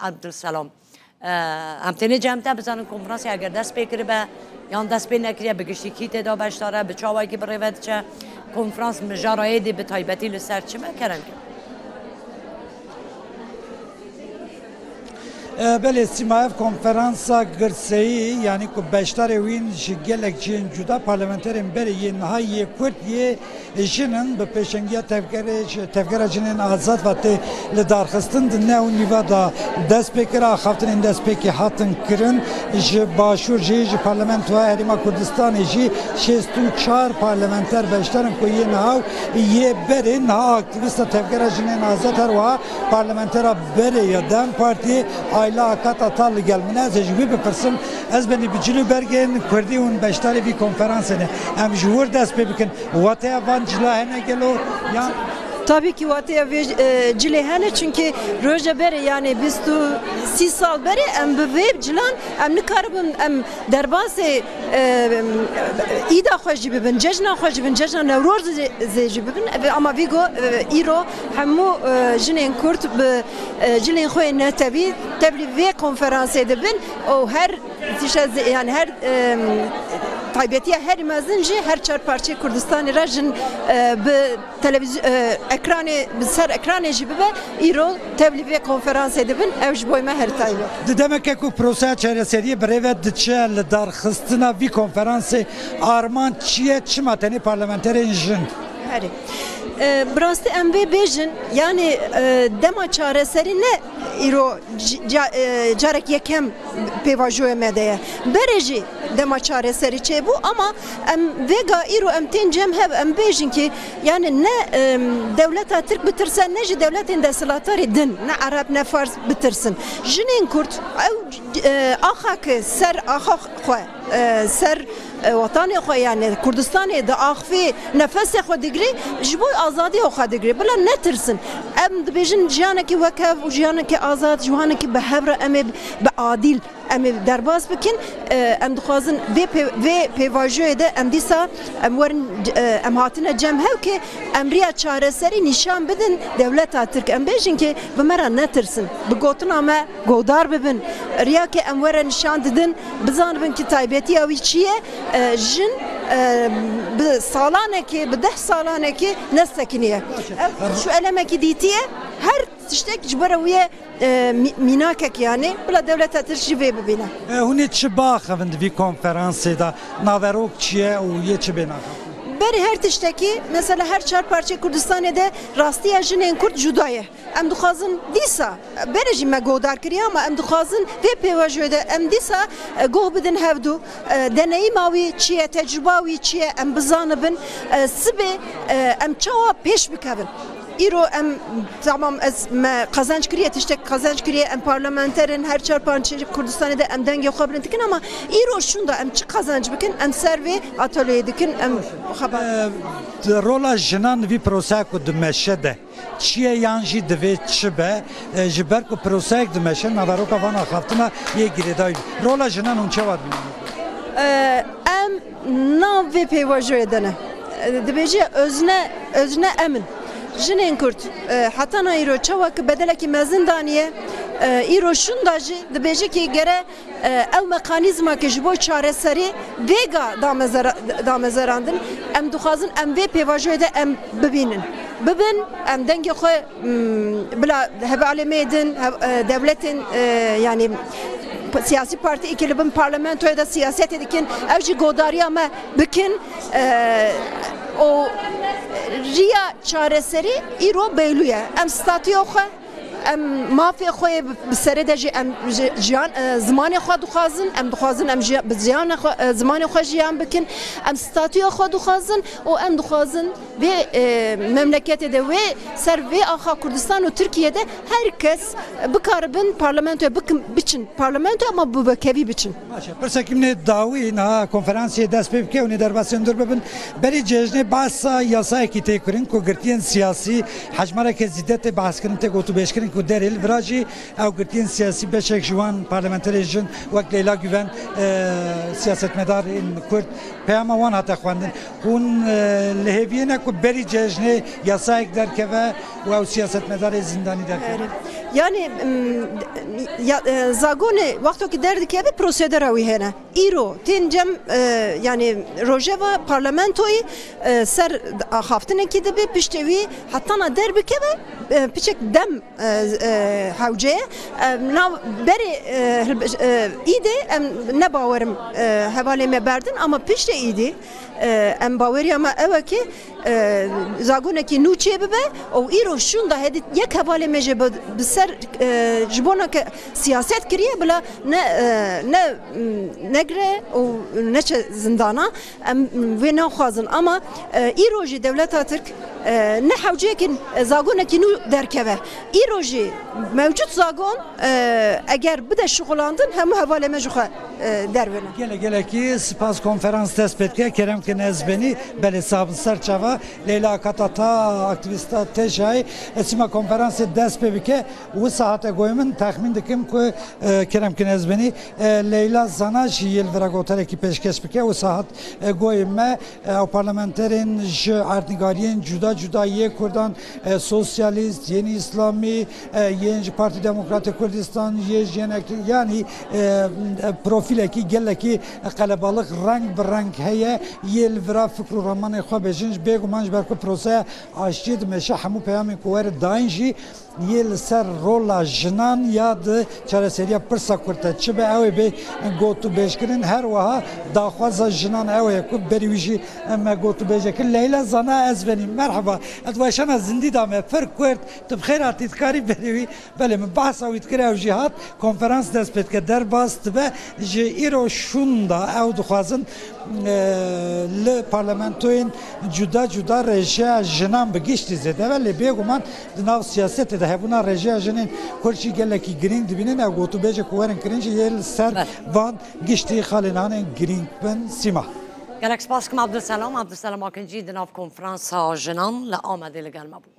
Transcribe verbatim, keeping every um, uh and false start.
Abdulselam. Em tenê cem te bizanin konferansê eger dest pê kiribe yan dest pê nekiriye, bi giştî kî tê de beşdar e, bi çawayekî bi rê ve diçe. Konferans mijara êdî bi taybetî li ser çi me kerem ke? E, belê Sîma, ev konferansa girseyî, yanî ku beşdarê wîn ji gelek cihên cuda, parlamenterên berê yê niha yê Kurd yê jin in, bi pêşengiya tevgerê, tevgera jinên azad ve tê li darxistin, di neh û nîva de dest pê kir, axaftinên destpêkê hatin kirin. Ji Başûr jî, ji Parlamentoya Herêma Kurdistanê jî şêst û çar parlamenter beşdar in ku yê niha û yê berê niha aktîvîsta tevgera jinên azad, her wiha parlamentera berê ya DEM Partiyê Ayla Akat Atal li gel min e. Ez ê ji wî bipirsim, ez benî bi cil û bergên kurdî hûn beşdarê vî konferansê ne. Em ji wir dest pê bikin. Wateya van cila hene gelo? Yan? Tabii ki wateya vê, e, cilê hene, çünkü roja berê, yani bîst û sî sal berê em bi vê cilan em nikaribin em derbasê, e, îda xwe jî bibin, cejna xwe jî bibin, cejna Newroz zê, zê jî bibin. Ve ama vîgo, e, îro hemû, e, jinên Kurd bi, e, cilên xwe yê netewî tevlî vê konferansê dibin û her tişe zê, yani her, e, taybetiya herî mezin jî her çar parçeyê Kurdistanê re jin, e, bi televîzyon, e, ekranê, bi ser ekranê jî bibe, îro tevlî vê konferansê dibin, ew ji bo me her taybet. Di demeke ku proseya çareseriyê bi rê ve diçe, li darxistina vî konferansê armanc çi ye, çima tenê parlamenterên jin? Herê. E, bi rastî em vê bêjin, yani, e, dema çareserî ne îro c-, ca-, e, carek yekem pêvajoya me de ye. Berê jî dema çareserî çêbû, ama em vêga îro em tên cem hev, em bêjin ki, yani ne, em, dewleta Tirk bitirse, ne jî dewletên desthilatdarî din, ne Ereb, ne Fars bitirsin. Jinên Kurd, ew, e, axa ki ser axa xwe, e, ser, e, wetanê xwe, yani Kurdistanê diaxivî, nefesê xwe digirî, ji bo azadiya xwe digirî. Bila netirsin. Em dibêjin jiyanekî wekhev û jiyanekî azad, jiyanekî bi hev re em ê bi adîl em ê derbas bikin. E, em dixwazin vê pê-, vê pêvajoyê de em dîsa em werin, e, em hatine cem hev ki em riya çareserî nîşan bidin dewleta Tirk. Em bêjin ki bi me re netirsin. Bi gotina me guhdar bibin. Riya ki em were nîşan didin, bizanibin ki taybetiya wî çi ye. E, jin, e, bi salanekê, bi deh salanekê nesekiniye. Ev şu elemekî dîtiye, her tiştek ji bo re wî ye, e, mî-, mînakek yani. Bila dewleta Tirk jî vê bibîne. E, hûn ê çi biaxivin di vî konferansê de? Naverok çi ye û yê çi bên axaftin? Berî her tiştekî, mesela her çar parçeyê Kurdistanê de rastiya jinên Kurd cuda ye. Em dixwazin dîsa, berê jî me guhdar kiriye, ama em dixwazin vê pêvajoyê de em dîsa, e, guh bidin hevdû, e, deneyîma wî çi ye, tecrûba wî çi ye, em bizanibin, e, sibê, e, em çawa pêş bikevin. Îro em, tamam, ez, me qezenc kiriye, tiştek qezenc kiriye, em parlamenter in, her çar parçeyê Kurdistanê de em dengê xwe bilind dikin, ama îro şûnda em çi qezenc bikin, em ser vê atolyeyê dikin, em xebat. E, rola jinan di vî proseya ku dimeşe de çi ye yan jî divê çi be, e, ji ber ku proseyek dimeşe, naveroka van axaftina yê girêdayî. Rola jinan hûn çawa dibînin? E, em nav vê pêvajoyê de ne. E, dibêje özne, özne em in. Jinên Kurd, e, heta na îro çawa ki bedelekî mezin daniye, e, îro şûnda jî dibêje ki gere e, ew mekanîzma ke ji bo çareserî vêga damezera-, damezerandin, em dixwazin em vê pêvajoyê de em bibînin. Bibin, em dengê xwe, m, bila hevalê me din, hev-, e, dewletên, e, yanî p-, siyasî partî êkê li bin parlamentoyê de siyasetê dikin, ew jî godariya me bikin, e, û riya çareserî îro beylû ye. Em statuya xwe Em mafê xwe yê bi, bi serê de jî em ji, jiyan, e, zimanê xwe dixwazin, em dixwazin em jî bi jiyana xwe, e, zimanê xwe jiyan bikin, em statûya xwe dixwazin û em dixwazin vê, e, memleketê de, wê ser vê axa Kurdistan û Tirkiye de her kes bikaribin parlamentoya bikin, biçin parlamentoya, ama bi wekevî biçin. Baş e, pirsekî min ê dawî niha konferansê dest pê bike û nê derbasên dur bibin. Berî cejnê behsa yasayekî tê kirin ku girtiyên siyasî hejmareke zêde tê behskirin, tê gotûbêjkirin. Ku derê li vira jî ew girtiyên siyasî, beşek ji wan parlamenterê jin wek Leyla Güven, e, siyasetmedarên Kurd, peyama wan hate xwendin. Hûn, e, li hêviyê ne ku berî cejnê yasayek derkeve û ew siyasetmedarê zîndanî derkeve? Erê. Yani, m, ya, e, zagonê wexto ki derdikeve prosedura wî hene. Îro tên cem, e, yani rojeva parlamentoyî, e, ser axaftinekî dibe, piştê wî hetana derbikeve, e, piçek dem, e, e, hewce ye. E, nav berê, e, hilbe-, e, îdê em ne bawerim, e, hevalê me berdin, ama piştê îdî, e, em baweriya me ew e ki, e, zagonekî nû çê bibe û îro şûnda hedi yek hevalê me jê bi, bi ser, e, ji bona ke siyaset kiriye bila ne, e, ne, m, negre û neçe zindana. Em vê naxwazin, ama, e, îro jî dewleta Tirk, e, ne hewceyekî, e, zagonekî nû derkeve. Îro jî mewcûd zagon, e, eger bide şixulandin, hemû hevalê me ji xwe, e, dervine. Gelek gelekî spas, konferans dest pê dike. Kerem kin ez benî, belê sabin ser çava. Leyla Katata, aktîvîsta TEJA'yê, e, sima konferansê dest pê bike. Wisa hate goyê min, texmîn dikim ku, e, kerem kin ez benî, e, Leyla Zana jî yê li vira gotarekî pêşkeş bike. Wisa hat, e, goyê me, e, ew parlamenterên ji erdnîgariyên cuda cuda yê Kurdan, e, sosyalîst, yên îslamî, e, yên ji Partî Demokratê Kurdistan, yê ji yenekî, yanî, e, e, profîlekî gelekî qelebalix, reng bi reng heye, yê li vira fikr û ramanê xwe bêjin. Ji bêguman ji ber ku proseya aştiyê dimeşe, hemû peyamên ku were dayîn jî yê li ser rola jinan ya di çareseriya pirsa Kurd de çi be, ew ê bê gotûbêjkirin. Her wiha daxwaza jinan ew e ku berî wî jî me gotûbêje kir. Leyla Zana, ez benî. Merheba. Ez weşana zindî da me. Pir kurt. Tu bi xêr hatî, dikarî berî wî. Belê, min behsa wî dikir, ew jî hat. Konferans dest pê dike, derbas dibe. Ji îro şûnda ew dixwazin, e, li parlamentoyên cuda cuda rêjeya jinan bi giştî zêde be, lê bêguman di nav siyasetê de hebûna rêjeya jinên Kurd jî gelekî girîng dibînin. Ew gotûbêjê ku werin kirin jî yê li ser Belê. van giştî xalên hanên girîng bin. Sîma. Gelek spas dikim Abdulselam. Abdulselam Akincî di nav konferansa jinan li Amedê li gel me bû.